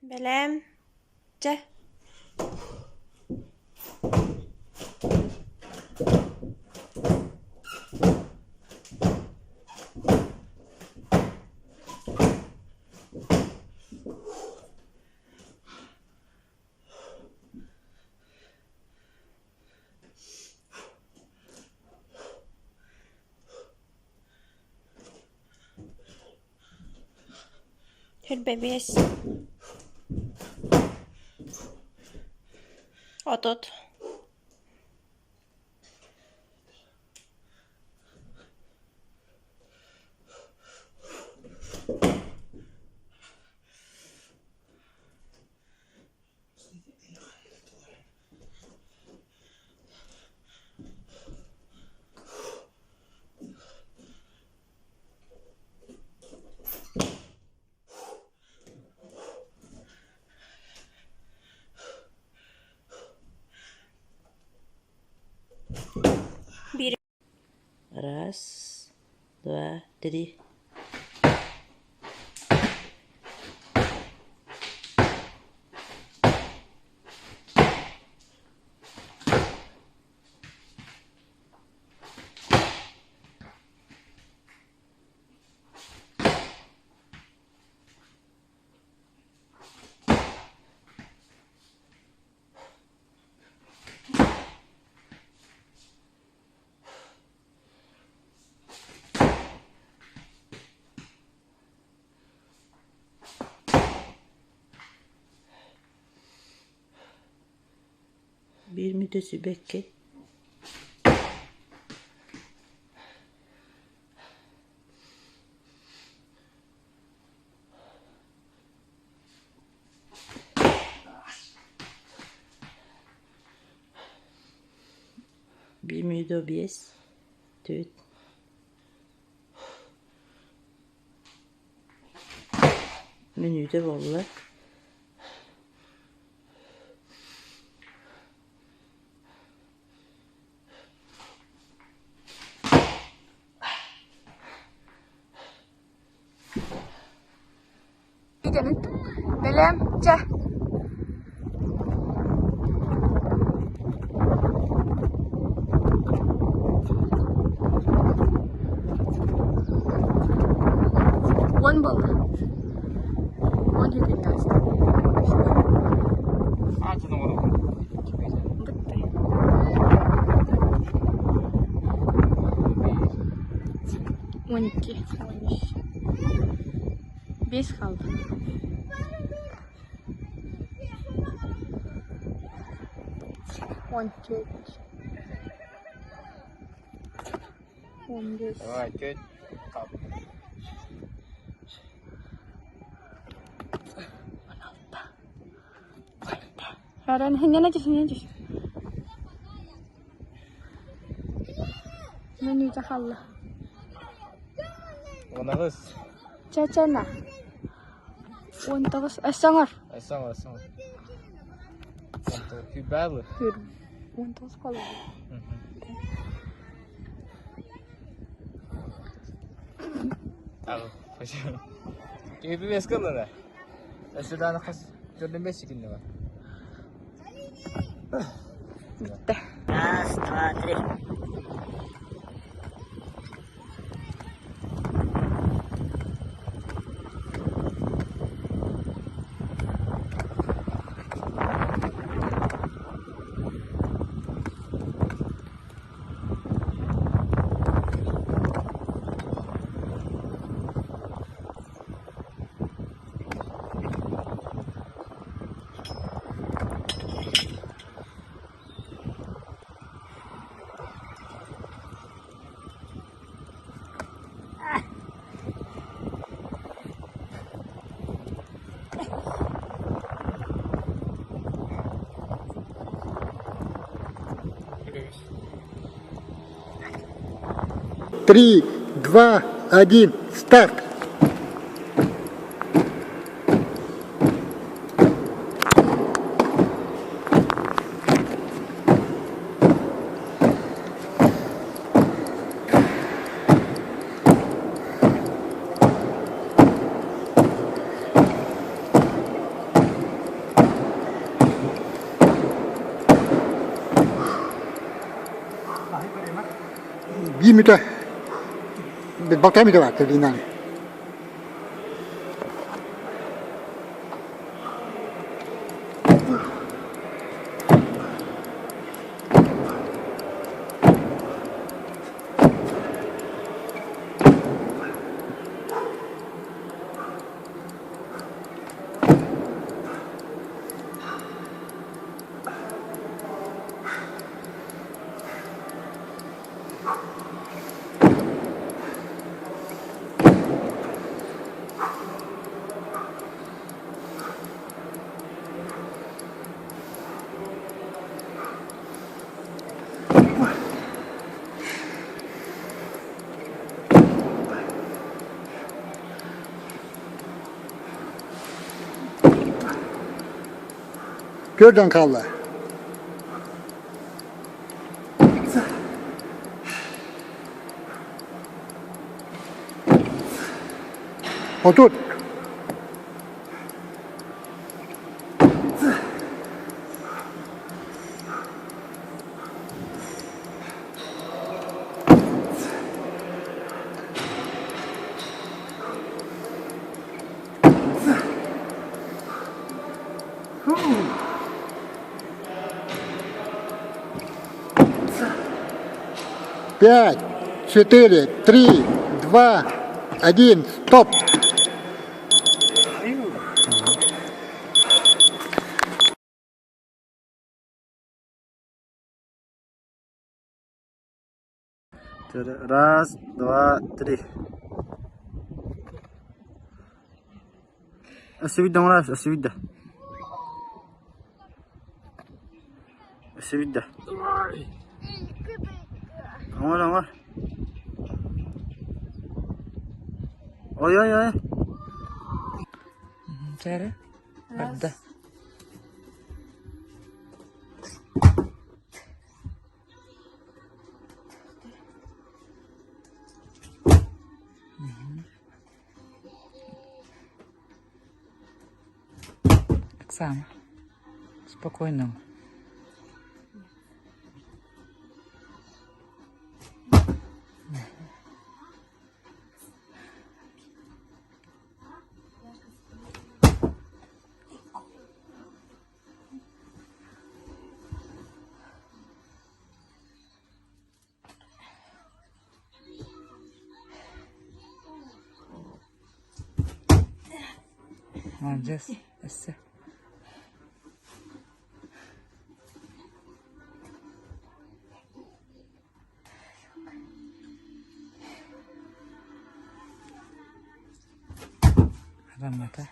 Бэлэм, чэ Сүүрбэ биэс, 30. Биир Раз, два, три. Биир мүнүүтэ сүүбэккэ Биир мүнүүтэ биэс, түөрт Мүнүүтэ буолла. Бэлэм, чэ. Уон буолла. Уон секунд ааста. Бытты. 12, 13. Биэс хаалла. 14. 15. Давай, теть. Кап. 16. Хиннэнэ түс, хиннэнэ түс. Мүнүүтэ хаалла. 19. Чачана. 19. Өссөҥөр. Өссөҥөр, өссөҥөр. Күүбээлы. 19 буолла. Киһи бэс кыллара. Өссө даҕаны хас төрдүн бэс секунда бар. Бүттэ. Раз, два, три. Три, два, один, старт! Биир мүтэ балтараа мүтэ баар кэлиинэн. Көрдөн хаалла. 30. 5, 4, 3, 2, 1, стоп! Раз, два, три. Өссө биирдэ оҥороор, өссө биирдэ. Өссө биирдэ. Оҥор, оҥор. Ой, ой, ой. Чээрэ? Барда. Оксана, спокойно. Молодец, өссө. Араммата.